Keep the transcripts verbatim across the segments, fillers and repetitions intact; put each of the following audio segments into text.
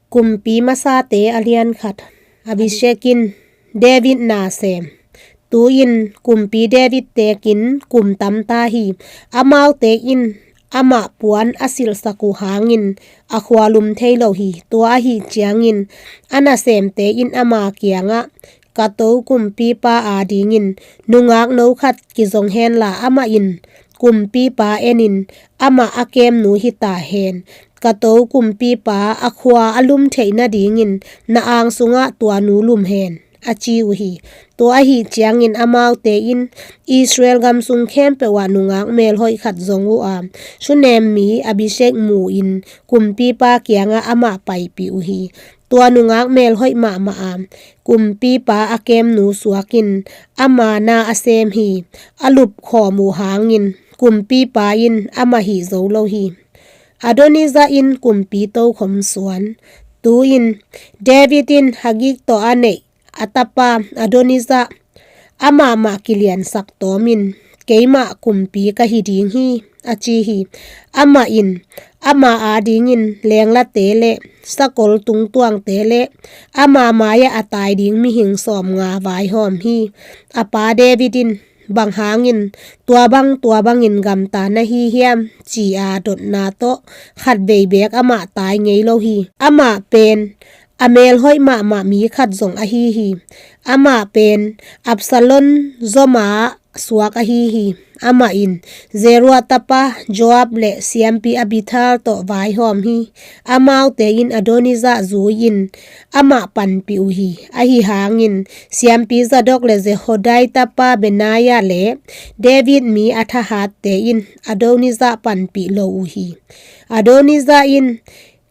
Kumpi Masate a lian khat. Abishek in David na sem. Tu-in Kumpi David tekin kum tamta hi. Amaute in amah puan a silhsak uh hangin a khua lum thei lo hi. Tua ahi ciangin a nasemte in ama kiangah, "Ka to kumpipa adingin nungak no khat kizong henla, amah in kumpipa enin amah a kemnu hita hen. Ka to kumpipa a khua a lum theih nadingin na ang sungah tua nu lum hen," a ci uh hi. Tua ahi ciangin amaute in Israel gam sung khempeuh ah nungak melhoih khat zong uh a, Shunem mi Abishek mu-in kumpipa kiangah amah paipih uh hi. Tua nungak melhoih mahmah a, kumpipa a kemnu suakin ama na a sem hi. A lupkhawm uh hangin kumpipa in amah hih zo lo hi. Adonijah in kumpi tokhom suan. Tu-in David in Haggith tawh a neih a tapa Adonijah amah mah kiliansak tawmin, "Keimah kumpi ka hi ding hi," a ci hi. Amah in ama adingin lenglate le sakol tungtuangte le ama mai-ah a tai ding mihing sawmnga vaihawm hi. A pa David in, "Bang hangin tua bang tua bangin gamta na hi hiam?" ci-a dotna tawh khatvei beek amah tai ngei lo hi. Amah pen a melhoih mahmah mi khat zong ahi hi. Amah pen Absalom zoma suak ahi hi. Amah in Zeruiah tapa Joab le siampi Abiathar tawh vaihawm hi. Amaute in Adonijah zui-in amah panpih uh hi. Ahi hangin siampi Zadok le Jehoiada tapa Benaiah le David mi a thahatte in Adonijah panpih lo uh hi. Adonijah in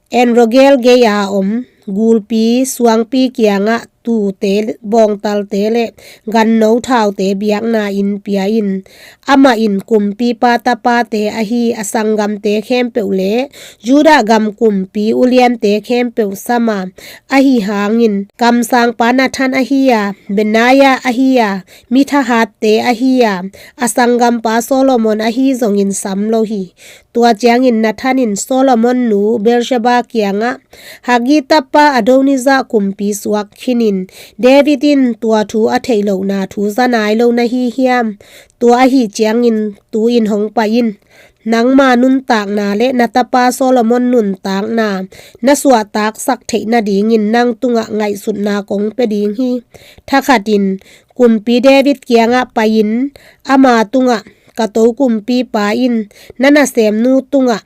En-rogel gei-a om gulpi suangpi kiangah tuute, bawngtalte le ganno thaute biakna inn pia-in, amah in kumpipa tapate ahi a sanggamte khempeuh le Judah gam kumpi uliante khempeuh sam a, ahi hangin kamsangpa Nathan ahi a, Benaiah ahi a, mi thahatte ahi a, a sanggampa Solomon ahi zongin sam lo hi. Tua ciangin Nathan in Solomon nu Bathsheba kiangah, "Haggith tapa Adonijah kumpi suak khinin, David in tua thu a theih lohna thu za nai lo na hi hiam? Tua ahi ciangin tu-in hong pai in. Nangma nuntakna le na tapa Solomon nuntakna na suahtaksak theih nadingin nang tungah ngaihsutna kong pia ding hi. Thakhatin kumpi David kiangah pai-in ama tungah, 'Ka to kumpipa in na nasemnu tungah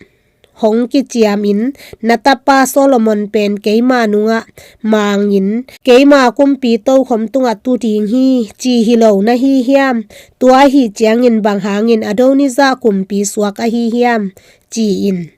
hong kiciamin na tapa Solomon pen keima nungah mangin keima kumpi tokhom tungah tu ding hi,' ci hi lo na hi hiam? Tua ahi ciangin bang hangin Adonijah kumpi suak ahi hiam?" ci-in.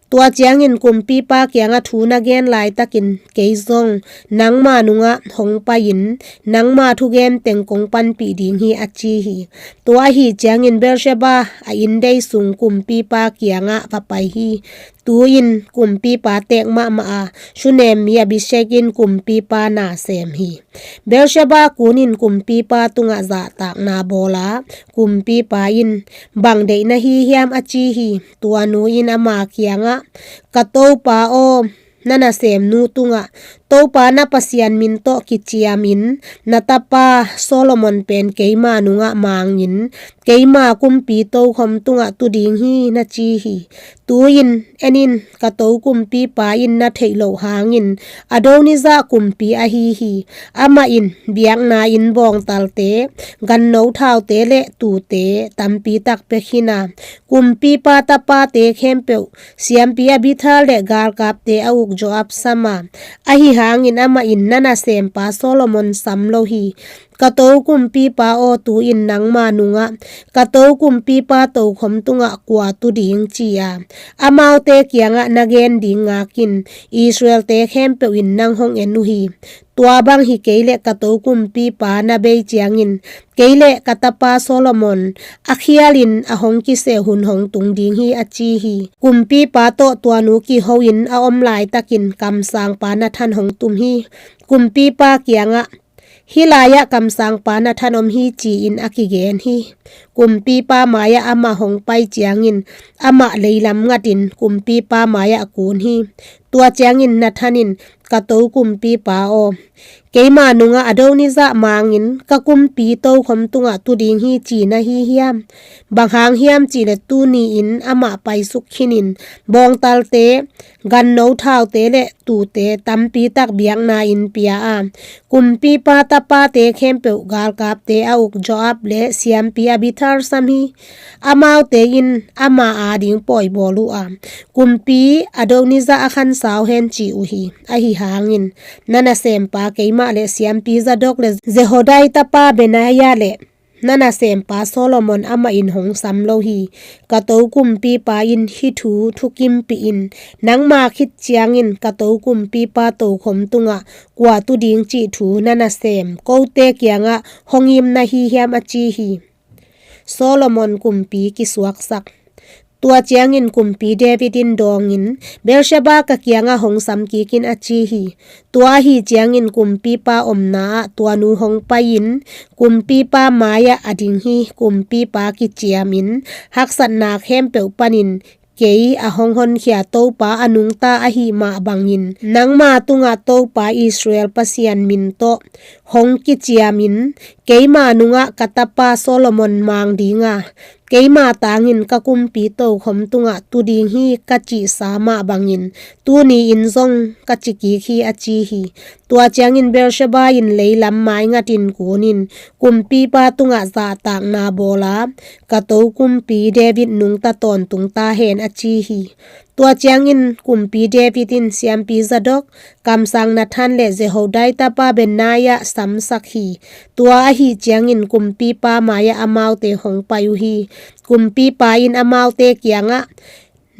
Tua ciangin kumpipa kiangah thu na gen laitakin kei zong nangma nungah hong pai-in nangma thugen teng kong panpih ding hi, a ci hi. Tua ahi ciangin Bathsheba a inndei sung kumpipa kiangah va pai hi. Tu-in kumpipa teek mahmah a, Shunem mi Abishag in kumpipa na sem hi. Bathsheba kun in kumpipa tungah zahtakna bawl a, kumpipa in, "Bang deih na hi hiam?" a ci hi. Tua nu in ama kiangah, "Ka topa aw, na nasemnu tungah Topa na Pasian min tawh kiciamin na tapa Solomon pen keima nungah mangin keima kumpi tokhom tungah tu ding hi," na ci hi. Tu-in en in, ka to kumpipa in na theih loh hangin Adonijah kumpi ahi hi. Amah in biakna inn bawngtalte, ganno thaute le tuute tampi tak pia khin a, kumpipa tapate khempeuh, siampi Abiathar le galkapte a uk Joab sam a, ahi hangin amah in na nasempa Solomon sam lo hi. Ka to kumpipa aw, tu-in nangma nungah ka to kumpipa tokhom tungah kua tu ding, ci a, amaute kiangah na gen ding ngakin Israelte khempeuh in nang hong en uh hi. Tua bang hi kei leh ka to kumpipa na bei ciangin kei le ka tapa Solomon a khialin a hong kiseh hun hong tung ding hi, a ci hi. Kumpipa tawh tua nu kiho-in a om laitakin kamsangpa Nathan hong tum hi. Kumpipa kiangah, "Hih lai-ah kamsangpa Nathan om hi," ci-in a kigen hi. Kumpipa mai-ah amah hong pai ciangin amah leilam ngatin kumpipa mai-ah a kun hi. Tua ciangin Nathan in, "Ka to kumpipa aw, keima nungah Adonijah mangin ka kumpi tokhom tungah tu ding hi ci na hi hiam? Bang hang hiam cihleh tuni-in amah paisuk khinin, bawngtalte, ganno thaute le tuute tampi tak biakna-in pia a, kumpipa tapate khempeuh galkapte a uk Joab le siampi Abiathar sam hi. Amaute in ama ading pawi bawl uh a, kumpi Adonijah a khansau hen ci uh hi. Ahi hangin na nasempa keimah le siampi Zadok le Jehoiada tapa Benaia le na nasempa Solomon amah in hong sam lo hi. Ka to kumpipa in hih thu thukimpih in, nangma khit ciangin ka to kumpipa tokhom tungah kua tu ding cih thu na nasem kote kiangah hong im na hi hiam?" a ci hi. Solomon kumpi kisuaksak. Tua ciangin kumpi David in dawngin, "Beersheba ka kiangah hong sam kik in," a ci hi. Tua ahi ciangin kumpipa omna ah tua nu hong pai-in kumpipa mai-ah a ding hi. Kumpipa kiciamin, "Haksatna khempeuh panin kei a hong honkhia Topa a nungta ahih mah bangin nangma tungah Topa Israel Pasian min tawh hong kiciamin, keima nungah ka tapa Solomon mang dinga, keima tangin ka kumpi tokhom tungah tu ding hi ka cihsa mah bangin tuni-in zong ka ci kik hi," a ci hi. Tua ciangin Beersheba in leilam maingatin kunin kumpipa tungah zahtakna bawla, "Ka to kumpi David nungta tawntung ta hen," a ci hi. Tua ciangin kumpi David in siampi Zadok, kamsang Nathan le Jehoiada tapa Benaia samsak hi. Tua ahi ciangin kumpipa mai-ah amaute hong pai uh hi. Kumpipa in amaute kiangah,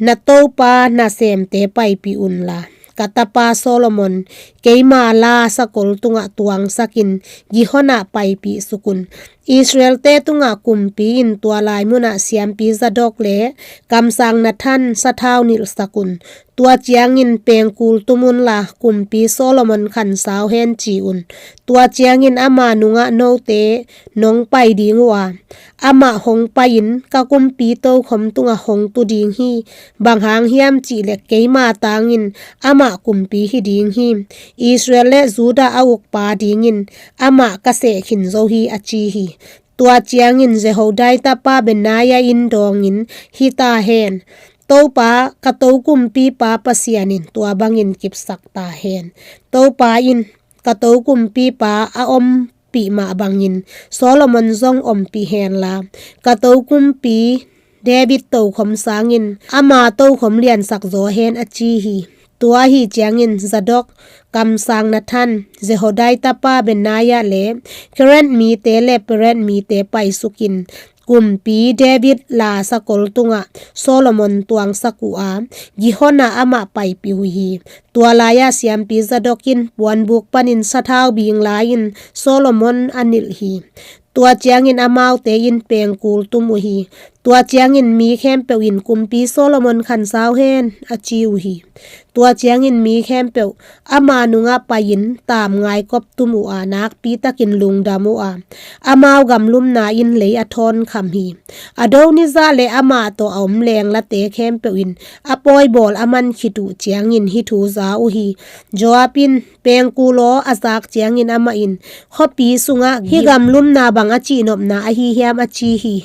"Na topa nasemte paipih unla, ka tapa Solomon keima la sakol tungah tuangsakin Gihon ah paipih suk un. Israelte tungah kumpi in tua lai munah siampi Zadok le kamsang Nathan sathau nilhsak un. Tua ciangin pengkul tum unla, kumpi Solomon khansau hen ci un. Tua ciangin ama nungah note nong pai ding uh a, amah hong pai-in ka kumpi tokhom tungah hong tu ding hi. Bang hang hiam cihleh keima tangin amah kumpi hi ding hi. Israel le Judah a ukpa dingin amah ka seh khin zo hi," a ci hi. Tua ciangin Jehoiada tapa Benaia in dawngin, "Hi ta hen. Topa, ka to kumpipa Pasian in tua bangin kipsak ta hen. Topa in ka to kumpipa a ompih mah bangin Solomon zong ompih henla, ka to kumpi David tokhom sangin ama tokhom liansak zaw hen," a ci hi. Tua ahi ciangin Zadok, kamsang Nathan, Jehoiada tapa Benaia le Kereth mite le Peleth mite paisukin kumpi David la sakol tungah Solomon tuangsak uh a, Gihon ah amah paipih uh hi. Tua lai-ah siampi Zadok in puanbuk panin sathau bing lai-in Solomon a nilh hi. Tua ciangin amaute in pengkul tum uh hi. Tua ciangin mi khempeuh in, "Kumpi Solomon khansau hen," a ci uh hi. Tua ciangin mi khempeuh ama nungah pai-in tamngai kop tum uh a, nakpitakin lungdam uh a, amau gamlumna in lei a thawn kham hi. Adonijah le amah tawh a om lenglate khempeuh in a pawi bawl a man khit uh ciangin hih thu za uh hi. Joab in pengkul aw a zak ciangin amah in, "Khuapi sungah hih gamlumna bang a cihnopna ahi hiam?" a ci hi.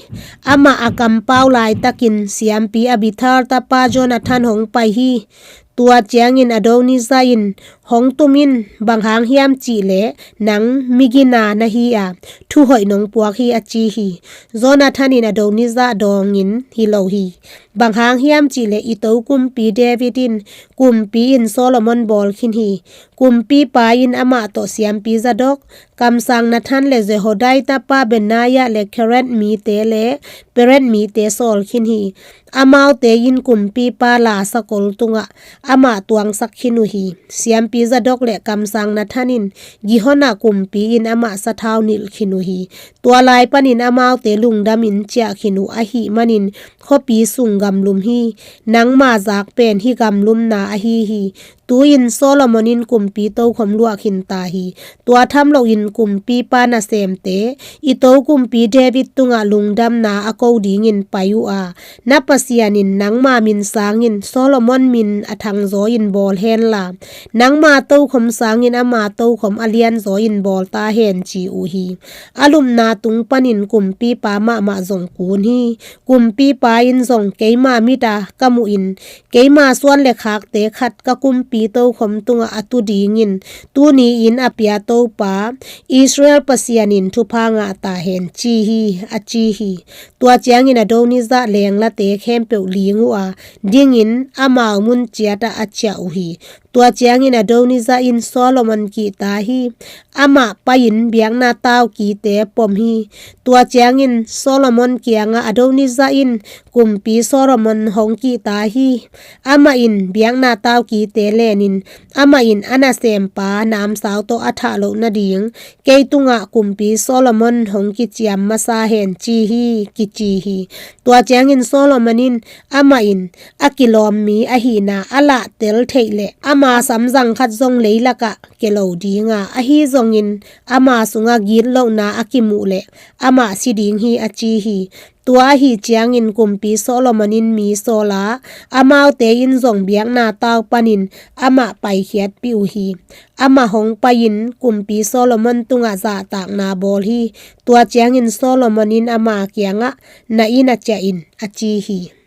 Amah a kampau laitakin siampi Abiathar tapa Jonathan hong pai hi. Tua ciangin Adonijah in, "Hong tum in, bang hang hiam cihleh nang migina na hi a, thuhoih nong puak hi," a ci hi. Jonathan in Adonijah dawngin, "Hi lo hi. Bang hang hiam cihleh i to kumpi David in kumpi in Solomon bawl khin hi. Kumpipa in amah tawh siampi Zadok, kamsang Nathan le Jehoiada tapa Benaia le Kereth mite le Peleth mite sawl khin hi. Amaute in kumpipa la sakol tungah amah tuangsak khin uh hi. Siampi Zadok le kamsang Nathan in Gihon ah kumpi in amah sathau nilh khin uh hi. Tua lai panin amaute lungdamin ciah khin uh ahih manin khuapi sung gamlum hi. Nangma zak pen hih gamlumna ahi hi. Tu-in Solomon in kumpi tokhom luah khin ta hi. Tua tham loin kumpipa nasemte, i to kumpi David tungah lungdamna a ko dingin pai uh a, na Pasian in nangma min sangin Solomon min a thangzaw in bawl henla, nangma tokhom sangin ama tokhom a lianzaw in bawl ta hen, ci uh hi. A lupna tung panin kumpipa mahmah zong kun hi. Kumpipa in zong, keima mit a ka muhin, keima suan le khakte khat ka kumpi tokhom tungah a tu dingin tuni-in a pia Topa Israel Pasian in thupha ngah ta hen, ci hi, a ci hi. Tua ciangin Adonijah lenglate khempeuh ling uh a, dingin amau mun ciatah a ciah uh hi. Tua ciangin Adonijah in Solomon kihta hi. Amah pai-in biakna taukite pom hi. Tua ciangin Solomon kiangah Adonijah in kumpi Solomon hong kihta hi. Amah in biakna taukite lenin, amah in a nasempa namsau tawh a thah loh nading kei tungah kumpi Solomon hong kiciam masa hen, ci hi, kici hi. Tua ciangin Solomon in, amah in a kilawm mi ahihna a lahtel theih leh ama samzang khat zong leilakah kia lo dinga, ahi zongin ama sungah gitlohna a kimuh leh amah si ding hi, a ci hi. Tua ahi ciangin kumpi Solomon in mi sawla, amaute in zong biakna tau panin amah paikhiatpih uh hi. Amah hong pai-in kumpi Solomon tungah zahtakna bawl hi. Tua ciangin Solomon in ama kiangah, na inn ah ciah in, a ci hi.